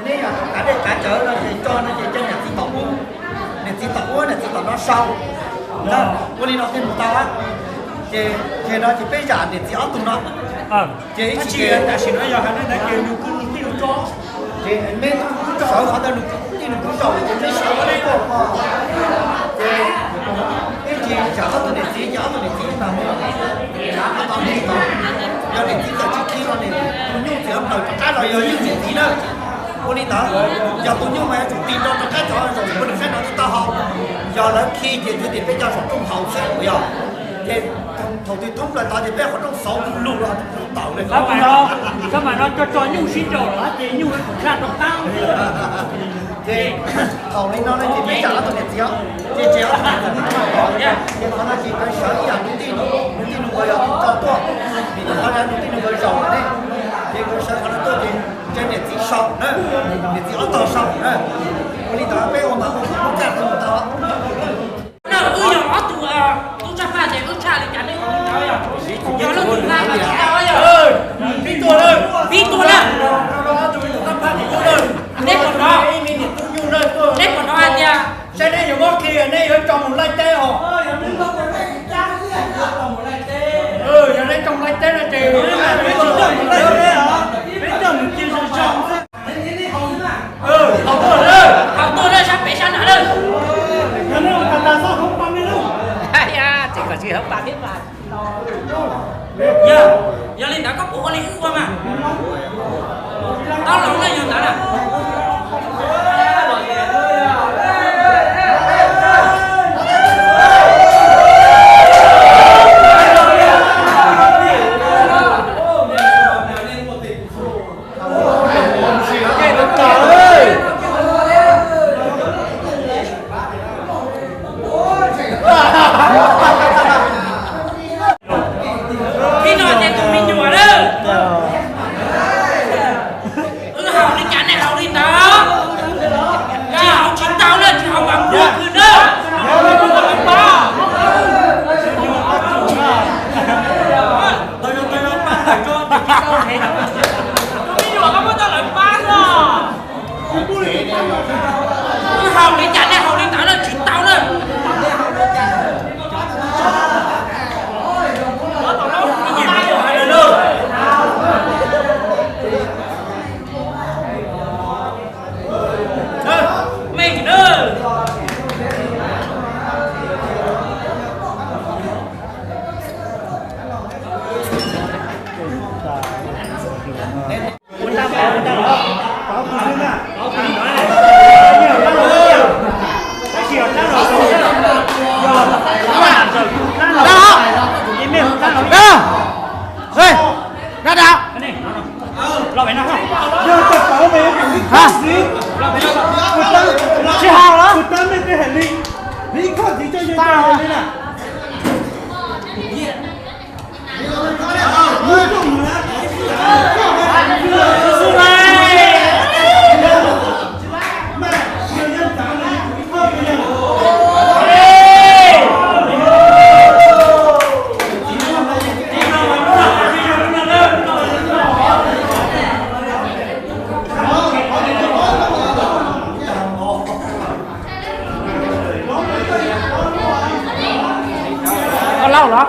Neb yog kav dej kav cawv no ces tso no ces coj niam txiv tom ub, niam txiv tom ub, niam txiv tom no sau. Ua li no thiaj mus tau. Ces no ces peb zam niam txiv ob tug no. Ces ib tsis tam sim no yog hais li ntawd ces nws kwv tij nws tso, ces neb sawv qhov ntawd nws kwv tij nws kwv zaum ces neb sawv qhov ntawd tuaj, ces ib tsis zam ob tug niam txiv ces ob tug niam txiv mas mus zam qhov tod mus tod. Yog niam txiv txawm tsis khi los niam tus nyuj txiav plaws rov qab los yog yog niam txiv na. Ua li ntawd, yog tus nyuj mas yuav tsum tis nrog rov qab cov zaum ua nws saib no twb tau hau. Yog lawv khi ces txhais tias peb cov zaum rooj haus xwb yog. Ces thaum twg thoob plaws tod ces peb qhov rooj xauv lug los tau li. Tab mas no tso tso nyuj sib nraus los ces nyuj tshaj rau qab. Ces thaum li no no ces peb zam ob tug niam txiv, ces tsev ob tug niam txiv, ces qhov no ces nkawd sawv ib yam kwv tij, kwv tij nus nkaus yog tus tso tuaj, vim rau qhov nkawd kwv tij nus nkaus zaum ne, ces nkawd sawv qhov no tuaj ces ntsia niam txiv sau na, niam txiv ob tog sau na. Ua li ntawd peb ua mas ua txhua lub caij tau tau. Wb yog ob tug tub tshaj paj ces wb tshaj li cas nej ho li ntawd yog, yog leej twg hla mas tsis tau yog. Pib tuaj na, pib tuaj na. Neb puas hnov, neb puas hnov hais tias saib neb yuav muab khi neb yuav tso mus laij teb os. Yog neb tso mus laij teb no ces haus tuaj na, sab pem sab nrad na. Tseem kom tsis hauv pa thiab mas. Yog, yog li ntawd koj puas ua li wb ua mas? Tau los na yog ntawd na. Tib no ces tus me nyuam na, wb haus li cas nej haus li ntawd, tsis haus tsis tau na, tsis haus mas muag kawg na. Tus me nyuam koj muab tau lawv pab no. Wb haus li cas nej haus li ntawd na, tsis tau na. Tsis haus los. Koj laus los?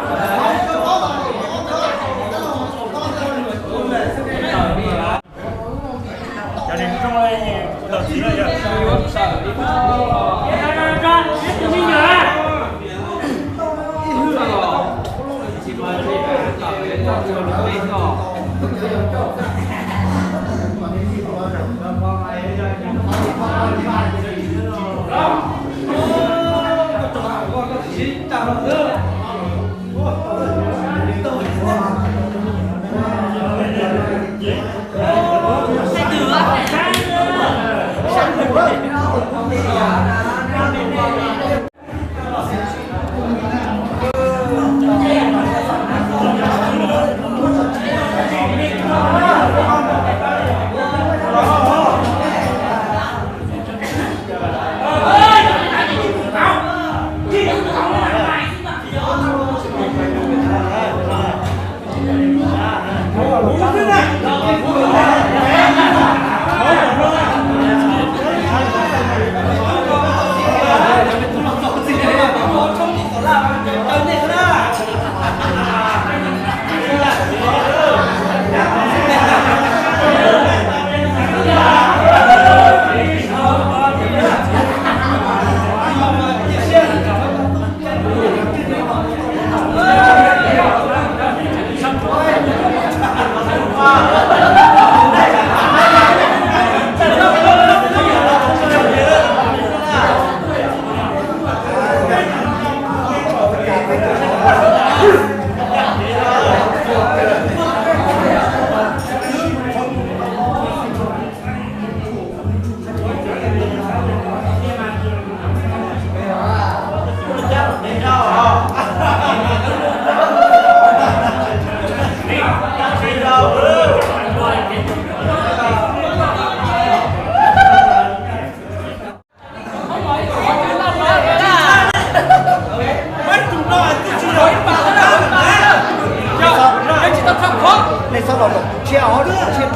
Nej txhob los, los kuv tshiab os, los kuv tshiab.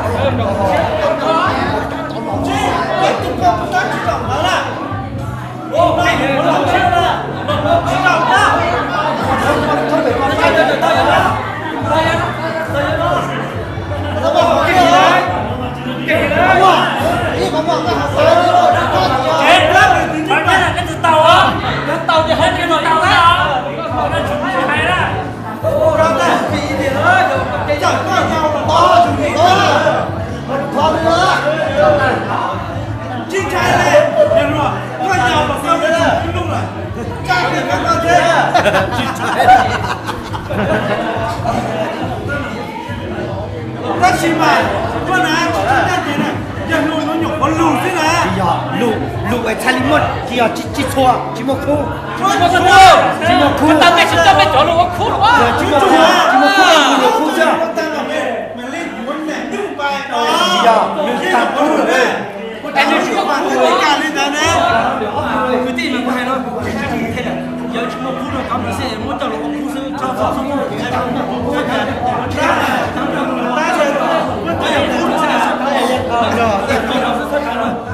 Tab sis mas, koj na, yog lus no nyuam qhuav lus xwb na. Tsis yog lus, lus es txhais li muaj, tsis yog tsis txhua, tsis muaj khub. Tsis muaj khub. Tsis muaj khub, tsis muaj khub, lus khub xwb. Tsis yog, lus tag khub. Kwv tij, mas kuv hais no, yog tsis muaj khub no kav mus xwb, muab coj los ua khub xwb, tso txog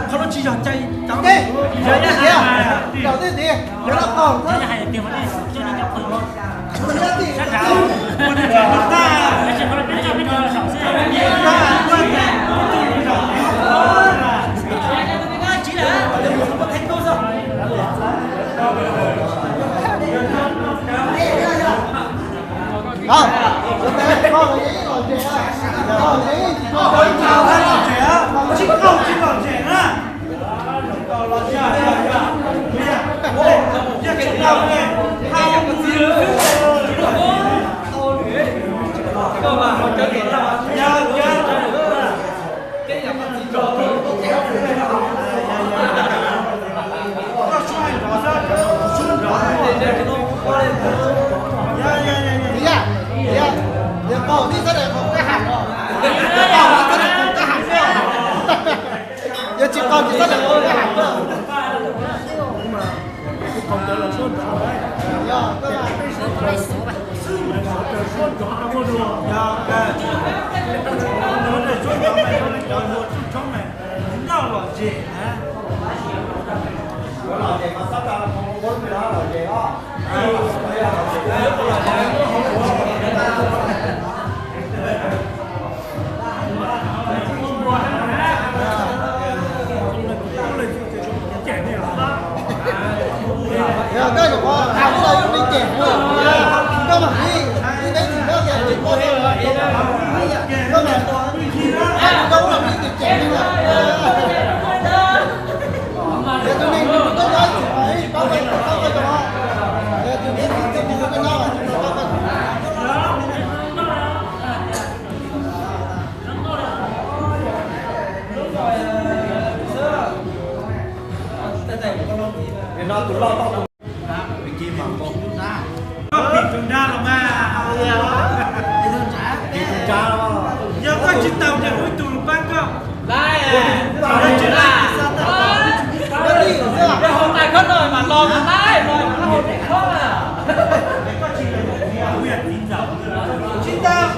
txog qhov no tsis yog cai. Yog tsis qau ces txhob daim qau, daim qau. Koj yuav ua, koj mam li, ib peb tug koj, koj mam, koj ua li cem cem li lawm. Yog tus neeg koj nyob ib txwm ib pab, yog tus neeg koj nyob ib txwm ib pab. Nim no tus loj tau tus, koj pim tus nrab los mas. Yog koj tsis tau ces ua ib tug los pab koj. Tsis tau, tsis tau. Yog hauv tais khob no mas los mas laib, los mas laib hauv tais khob na. Tsis tau.